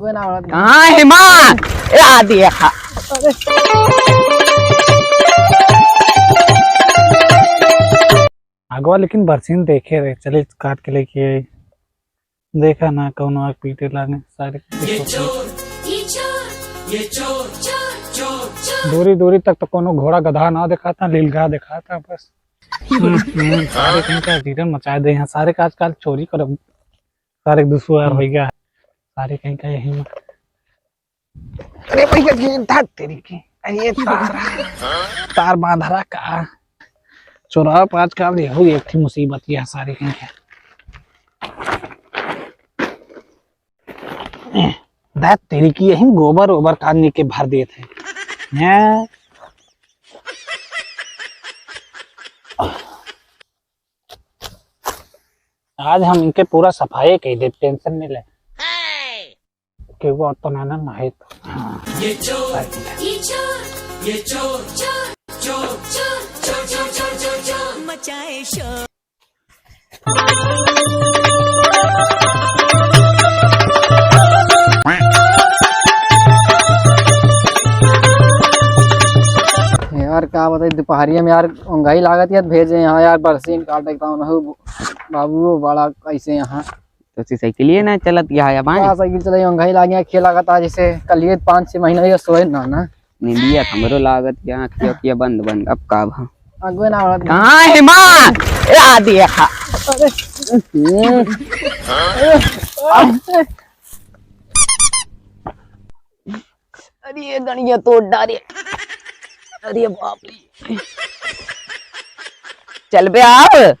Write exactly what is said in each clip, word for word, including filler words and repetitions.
कहाँ है माँ? ए, आ देखा। अगवा लेकिन बरसीन देखे रहे, चले काट के लेके आई। देखा ना, कौनो आग पीटे लागे, सारे ये चोर, ये चोर, ये चोर, चोर, चोर, चोर। दूरी दूरी तक तो कोनो घोड़ा गधा ना देखाता, लीलगाय देखाता बस। हम्म, हम्म, सारे कहीं का जीरन मचाए दे हैं, सारे का आजकल चोरी करब, सारे दुश्वार हो गया, सारे कहीं का यही में। अरे भैया, ये धर तेरी की, अरे ये तार, तार बांधरा का चोराव आजकल, ये हो एक थी मुसीबत, यह सारी कहीं के। धर तेरी की, यही गोबर ओबर कान के भर देत है। हैं? आज हम इनके पूरा सफाई कई देब, tension नहीं ले। केहू और तो ना, ना, ना है तो। ये चोर, ये चोर, ये चोर, चोर, चोर, चोर, चोर, चोर, चोर, चोर, चोर, मचाए शोर। यार, का बताई, दुपहरिया में यार, ओंघाई लागत यार, भेजे यहाँ यार, बरसीन काटे के ताऊ नहु बाबू, बड़ा कैसे यहाँ। तो सी साइकिलिए ना चलत यहाँ अब आए। का साइकिल चलाई, ओंघाई लागे, खेल लागत आज, जैसे कल ये पाँच छह महीना ये सोए ना, ना। नींदिया हमरो लागत, यहाँ अखिया, अखिया बंद, बंद, अब का भा? अगुए ना आवत। कहाँ है माँ? ए, आ देखा। अरे। अरे, ये गणिया तोड़ डारे। अरे बाप रे। चल बे, आव।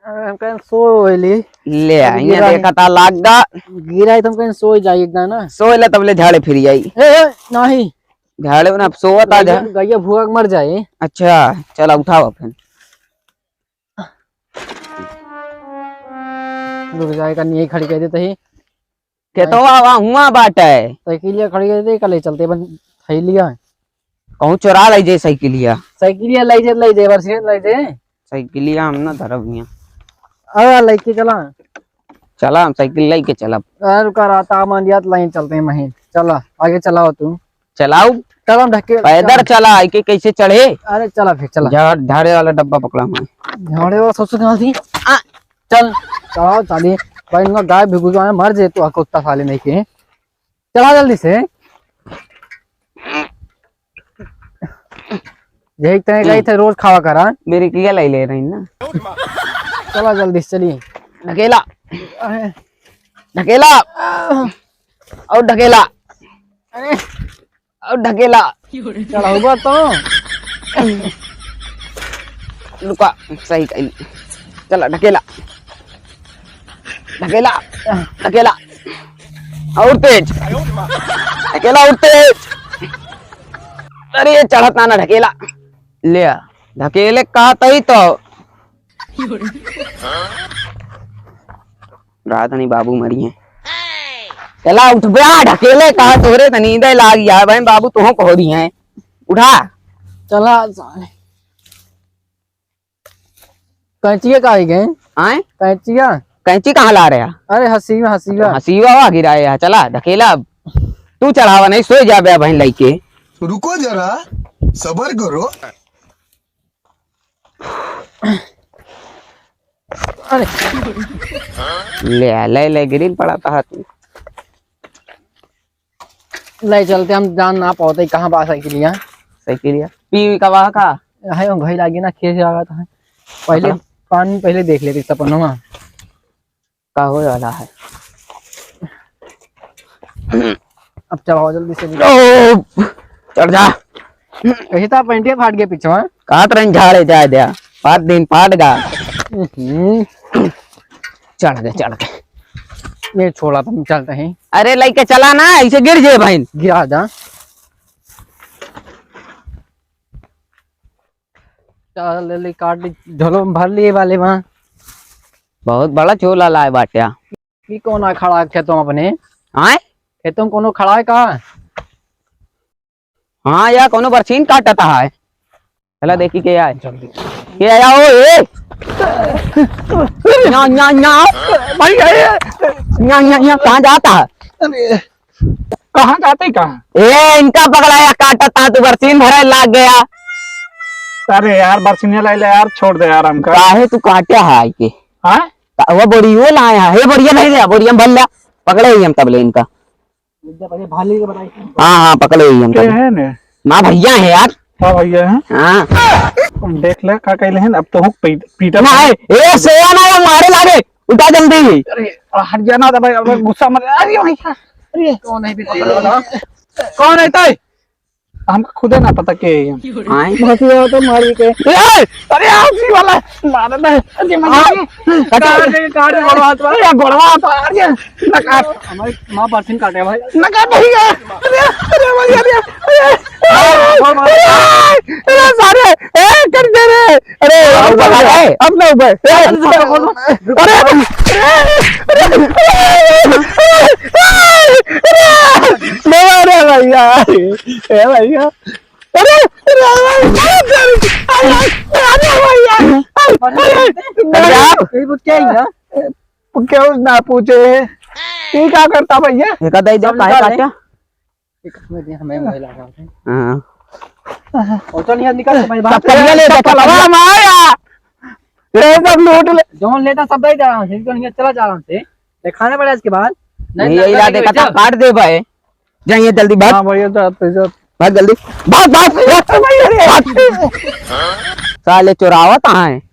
अरे, हम कहीं सोए ली। ले, अरे, यहाँ गिरा है। देखा था, लाग गा। गिरा है, तो हम कहीं सोए जाई एक दाना। सोए ला, तब ले झाड़े फिर जाई। ए, ए, नहीं। झाड़े ना, अब सोवत आ जा। गैया, गैया भूख मर जाए। अच्छा, चला, उठाओ फिर। रुक जाए, कहीं यही खड़ी कर देते ही। खेतवा वा हुआ बाटे। साइकिलिया खड़ी कर दे, कल चलते बन थैलिया। कहूँ चोरा ले जे साइकिलिया। साइकिलिया ले जे, ले जे, बरसीन ले जे। साइकिलिया हम ना धरब हियाँ। अरे, लेके चला। चला, हम साइकिल लेके चलब। अरे, रुका, रात आ मान दिया, तो लाइन चलते हैं महीन। चला, आगे चलाओ तू। चलाऊ। चल, हम ढके-, पैदल चल। चला, एके कैसे चढ़े? अरे, चला फिर, चला। झाड़, झाड़े वाला डब्बा पकड़ा हुआ है। झाड़े वाला सबसे कहाँ थी? आ, चल, चढ़ाओ, चाली। भाई, इनका गाय भी गुजरा है, मर जे तू, कुत्ता साले नहीं के। चला जल्दी से। यही तय गई थे, रोज खावा करा। मेरी किया लाई ले रही ना। चला जल्दी से चली। ढकेला। अरे। ढकेला। और ढकेला। अरे। और ढकेला। चढ़ाऊबा तो। लुका, सही कही। चला, ढकेला। ढकेला, ढकेला। और तेज। ढकेला और तेज। अरे, ये चढ़त ना, ना ढकेला। ले आ, ढकेले का तई तो। रात नहीं बाबू मरी है। चला उठ बे, आ ढकेले कहा तोहरे त नींदे लाग गया भाई, बाबू तुहों को हो रही हैं। उठा। चला साले। कैंचिया का आई गए? आए? कैंचिया? कैंची कहाँ ला रहे हैं? अरे हसीवा, हसीवा। हसीवा वा गिराए है। चला ढकेला अब। तू चढ़ावा नहीं, सो जा बे बहन लइके। रुको जरा, सबर करो। अरे। ले आ, ले, ले, गिरिल पड़ा था हाथ में। ले चलते, हम जान ना पावते कहाँ बा साइकिलिया। साइकिलिया? पी का बा का? है, वो घई लागी ना, खेस आवा था। पहले पकड़ा। पानी पहले देख लेते सपनवा। का होए वाला है? अब चढ़ाओ जल्दी से। ओ, चढ़ जा। कही था पैंटिया फाट गया पीछवा। काट रहे झाड़े जाए द्या। पाँच दिन पाट गा। हम्म। चढ़ गए, चढ़ गए। ये छोड़ा, तुम चलते हैं। अरे लइके चला ना, ऐसे गिर जे भाई। गिरा जा। चल, ले, ले, काट ली, झोलो में भर लिए वाले वहाँ। बहुत बड़ा झोला लाए बाट्या। ई कौन आ खड़ा है खेतों में अपने? आय? खेतों में कोनो खड़ा है का? हाँ या कोनो बरसीन काटता है। चला देखी के आए। जल्दी। के आया हो ए? न्या, न्या, न्या। भाई, ए! न्या, न्या, न्या, कहाँ जाता है? अरे। कहाँ जाते ही कहाँ? ए, इनका पकड़ा या काटा ता तू बरसीन भरे लाग गया। अरे यार, बरसीनिया लाई ले यार, छोड़ दे यार हमका। काहे तू काटे है आई के? हाँ? ता-, वो बोरियो लाए हैं, हे बोरिया नहीं दे, बोरिया में भर लिया। पकड़े ही हम तबले इनका। हाँ, हाँ, पकड़े ही हम के तबले। है ने? ना भैया है यार। हाँ भैया है। हाँ। देख ले का कहले हैं, अब तो हूँ पीट, पीटा ना है। ए, सोया ना, वो मारे लागे। उठा जल्दी। अरे, हट जाना था भाई, अब गुस्सा मत। अरे भैया, अरे कौन है बेटा? कौन है ताई? हमका खुदे ना पता के है ये। आए? भतिया तो मारी के। ए, अरे, आजी वाला मारे ना। अरे, मत आ, मारिए। काट दे, काट दे, गोड़वा तो। अरे, गोड़वा तो, अरे, ना काट। हमारी माँ बरसिन काटे भाई। ना काट भैया। अरे, अरे, भैया, अरे, अरे, अरे, अरे, सारे, ए, कर दे रे। अरे, अब ना उबे। अब ना उबे। ए, अरे, अरे, अरे, अरे, भैया। ए भैया, अरे, अरे, अरे, अरे, अरे, अरे, भैया, अरे, अरे, अरे, यही पूछ के आई ना? क्यों ना पूछे? ये का करता भैया? ये का दे दो, सब काहे निकाल काटा? ले। एक हाथ में दे, हमें मोबाइल आ रहा है। हाँ। और चल, यहाँ निकाल, हमारी बात चप्पलिया ले, चप्पलवा चप्पलिया। माया। ये सब लूट ले। जौन लेता सब दे दे आराम से, इनको नहीं चला जा आराम से। दिखाना पड़ा इसके बाद। नहीं, नहीं, यही ला देखा था, काट दे भाई। जाइए जल्दी भाग। हाँ भैया, जाते, जाते। भाग जल्दी। भाग, भाग, भाग, भाग। साले चोरावत हैं।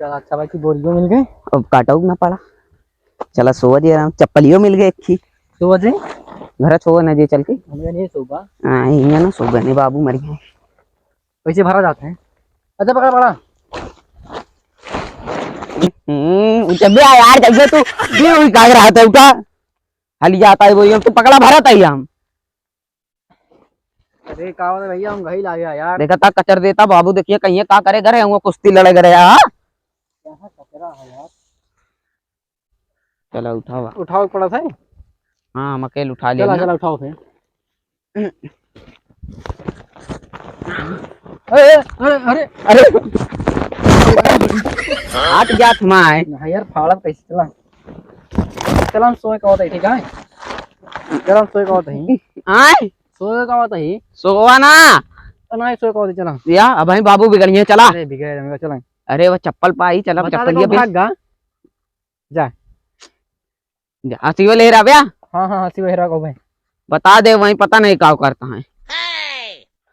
चला, अच्छा भाई, की बोरियो मिल गए। अब काटो ना पड़ा। चला, सोवा दे आराम, चप्पलियो मिल गए एक ही। सोवा दे? घर सोवा ना जे चल के। हम नहीं सोवा। हाँ, इहाँ ना सोवा नहीं, बाबू मर गए। कैसे भरा जाते हैं? अच्छा, पकड़, पकड़ा। हम्म, जब भी आ यार, जब तू भी वही काग रहा था, उठा। हली जाता है वो, ये तो पकड़ा भरा था ही हम। अरे, का होता भैया, हम घई लागे यार। देखा था, कचर देता बाबू, देखिए, कहीं का करे, घरे हुआ कुश्ती लड़े, घरे, हाँ? यहाँ कचरा है यार। चला, उठावा। उठाओ, पड़ा था। हाँ, हम अकेले उठा चला, लेना। चला, उठाओ फिर। अरे, अरे, अरे, अरे। हाथ जात माय। हाँ यार, फाड़त कैसे चला? चला, हम सोए का होता है, ठीक है? चला, हम सोए का होता है। आय? सोए का होता है। सोवा ना। नहीं, सोए का होता है, चला। या, अब हम बाबू बिगड़िए, चला। अरे, बिगड़ जाएगा, चला। अरे, वो चप्पल पाई, चला, बता दे, चप्पलिया कौन पे। भाग गा? जा। जा, हंसी वाले हेरा बया? हाँ, हाँ, हंसी वाले हेरा को भाई। बता दे, वहीं पता नहीं का करता है।